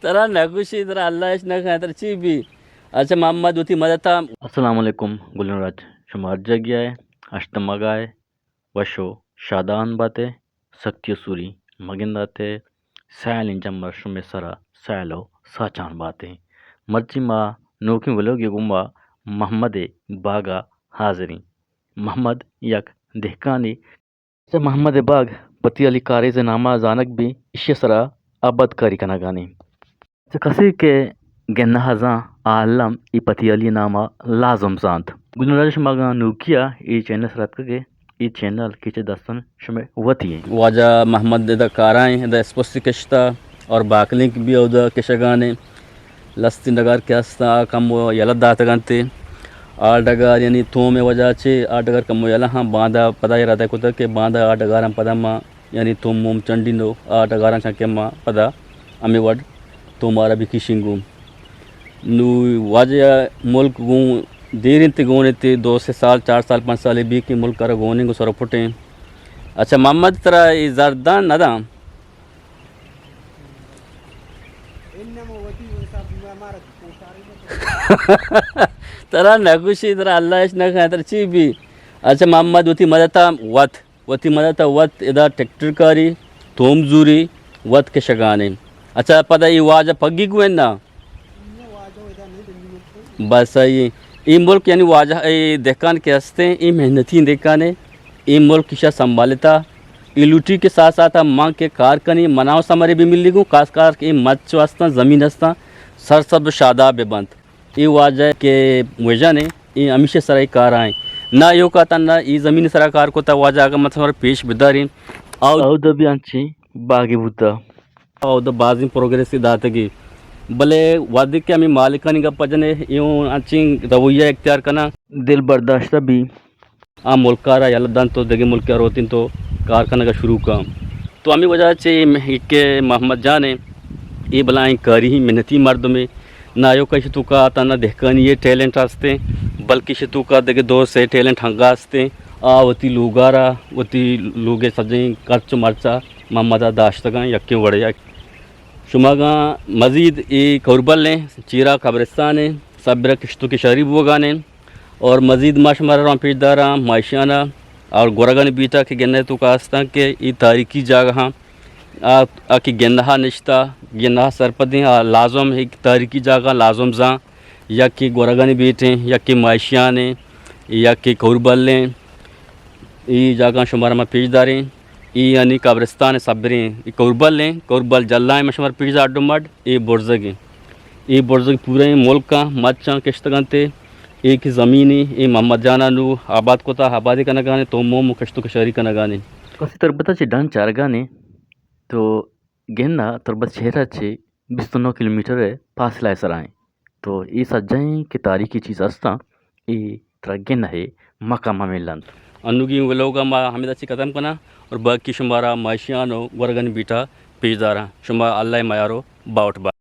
ترا نگوشی، ترا اللہ اش نہ کھائیں، ترا چی بی؟ اچھا محمد، وتی مدتا۔ السلام علیکم گلن راج، شما ہر جاگہ ء ہشت مگا ء وش و شادان باتے، سکتی و سوری مگنداتے، سیلیں جمر شمے سرا سیل و ساچان باتے۔ مرچی ما نوکیں ولوگے گوما محمد باگا حاضریں۔ محمد یک دہکانے۔ چہ محمد باگ پتیالی کاریز ناما زانگ بی، اشی سرا آبادکاری کنگانی۔ چہ کسے کہ گندہ زان، آ الم ای پتیالی ناما لازم زانت۔ گلن راج، شما گاں نوکیا ای چینل سراتکگے، ای چینل کیچے دستن شمے وتی ہیں۔ واجہ محمد ادا کارائیں، ادا اسپوستی کشتا اور باکلنک بھی اودا کشگانے۔ لستیں ڈگار کہ ہستاں، آ کمو یلہ داتگ انت۔ آ ڈگار یعنی توم ء وجہ چہ آ ڈگار کمو یلہ ہاں، باندا پدا ارادہ کتگ کہ باندا آ ڈگاراں پدا ما یعنی توم موم چنڈین و آ ڈگاراں چنکہ ما پدا ہمے وڑ تومارا بکشین گوں۔ نو واجہ ملک گوں دیر انت، گون انت، دو سے سال، چار سال، پنچ سال بی کہ ملک کرا گونیں گوں سر پٹیں۔ اچھا محمد، ترا اے زردان نہ داں؟ ترا نگوشی، ترا اللہ اش نہ کھائیں، ترا چی بی؟ اچھا محمد، وتی مدتا وت، وتی مدتا وت ادا ٹریکٹر کاری، توم زوری، وت کشگانے۔ اچھا پدا ای واجہ پگی گوین نا؟ بس ای، ای ملک یعنی واجہ، ای دہکان کہ ہستیں، ای محنتی دہکانے، ای ملک ایشا سنبھالتا۔ ای لوٹی کہ ساتھ ساتھ من کہ کار کنی، منا و ثمرے بھی ملی گوں، خاص کر کہ ای مچ ہستاں، زمین ہستاں، سرسبز و شاداب بہ بنت۔ ای واجہ کہ وژن ہے، ای ہمیشہ سرا ای کار آئیں۔ نہ ایوکا تن نہ ای زمین سرا کار کو تا واجہ اگر مت سمر پیش بدارین۔ او اودا بھی انچیں باغی بوتا۔ اودا بازیں پروگریس داتگی، بلے وھدے کہ ہمے مالکانی گپ ء جن ئے، اے اوں انچیں رویہ اختیار کناں۔ دل برداشتہ بی۔ آ ملک ء را یلہ دنت تو دگہ ملک ء روتیں تو کار کنگ ء شروع کن۔ تو ہمے وجہ چہ اے م-، کہ محمد جان ء اے بلاہیں کاری محنتی مردمے، نہ ایوک ء ایشی توکا تہنا دہکانی ء ٹیلنٹ ہستیں، بلکہ ایشی توکا دگہ دو سے ٹیلنٹ ہنگا ہستیں۔ آ وتی لوگارا، وتی لوگ ء سجہیں کرچ و مرچا محمد ء داشتگاں یکیں وڑے ء۔ شما گاں مزید اے کوربل ایں، چیرا قبرستان ایں، سبرا کشت و کشاری بوگان ایں اور مزید ما شمارا راں پیش داراں ماشیانا اور گورگانی بیٹا کہ گندہ توکا ہستاں کہ اے تاریخی جاگہاں آ، آ کہ گندہا نشتا، گندہا سرپدیں، آ لازم ایک تاریخی جاگہ لازم زاں، یا کہ گورگانی بیٹیں، یا کہ ماشیان ایں، یا کہ کوربل ایں۔ اے جاگہ شمارا ما پیش داریں۔ اے یعنی قبرستان صبریں، اے کوربل ایں، کوربل جلائیں، ما شمارا پیش دار اڈو مڈ، اے برزگیں۔ اے برزگ پورے ملکاں مچاں کشتگانتے۔ اے کہ زمینے، اے محمد جانا نو آباد کتا، آبادی کنگانے، تو موم کشت و کشاری کنگانے۔ کسی تربتا چہ ڈن چارگانے، تو گندہ تربت شہرا چہ بیست و نو کلومیٹر ء فاصلہ ء سرا ایں۔ تو اے سجہیں کہ تاریخی چیز ہستاں، اے ترا گندہ ء مقام ء ملنت۔ انوگیں ولوگ ء ما ہمدا چہ ختم کناں اور باقی شمارا ماشیان و گورگانی بیٹا پیش داراں۔ شما اللہ ء میار و باوٹ با۔